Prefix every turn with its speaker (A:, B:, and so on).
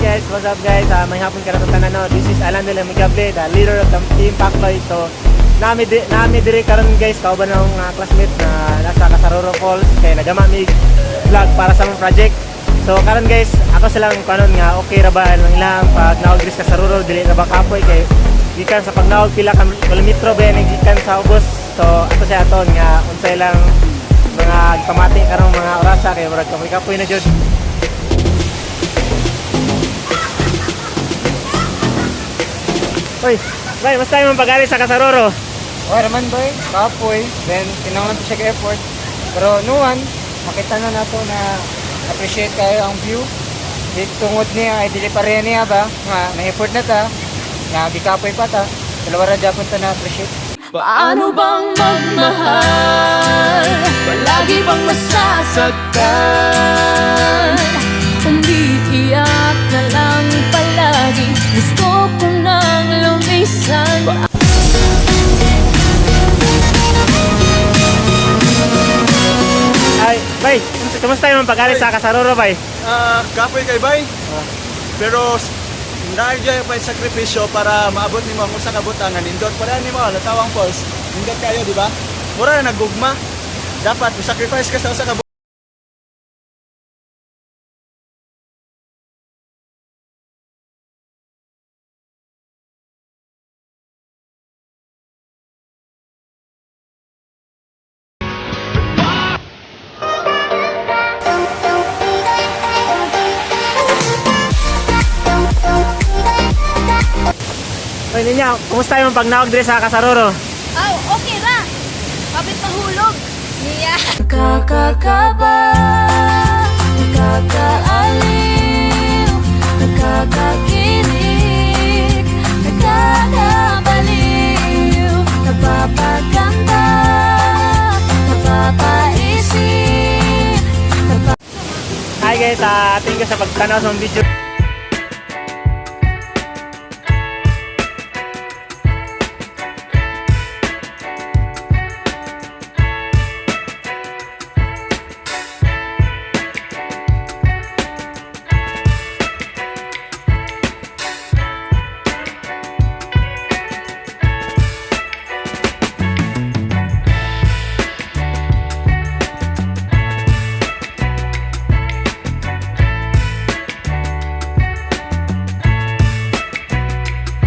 A: Guys, what's up, guys? May hapon ka na tanan, no. This is Alan de la Migable, the leader of the Team Pakloy. So, nami diri karon, guys, kauban ng classmate na nasa Casaroro Falls kay nagama mi vlog para sa among project. So karon, guys, ako silang kanon nga okay ra ba ang ilang pag naog diri sa Casaroro, dili ra ba kapoy kay gikan sa pagnaog pila ka kilometro ba yan gikan sa Ubos. So ato siya aton nga unsay lang mga pamati karong mga orasa kay murag kapoy-kapoy na jud. Uy, bay, basta yung pag-ari sa Casaroro.
B: Okay raman, boy, kapoy, then tinawag to siya ka effort. Pero nuan, makita na nato na appreciate kayo ang view. Di tungod niya ay dili pareha niya ba nga na-effort na ta, nga gikapoy pa ta. Dalawa ra japon ta na appreciate.
C: Paano bang magmahal? Palagi bang masasaktan? Umiiyak na lang palagi. Gusto ko nang lumisan.
A: Ay, bay, kumusta yung pag-ari sa Casaroro, bay?
D: Ah, kapoy kay bay. Pero naagya pa yung sakripisyo para maabot nimo ang usa ka butang nga nindot para nimo latawang falls. Nindot kayo, di ba? Mura na nagugma. Dapat sacrifice ka sa usa ka.
A: Uy, ninya, kumusta yung pagnaog diri sa Casaroro?
E: Aw, okay ra. Kapit mahulog. Niya.
C: Nakakakaba, nakakaaliw, nakakakilig, nakakabaliw, napapaganda, napapaisip.
A: Hi guys, thank you sa pagtanaw sa mong video.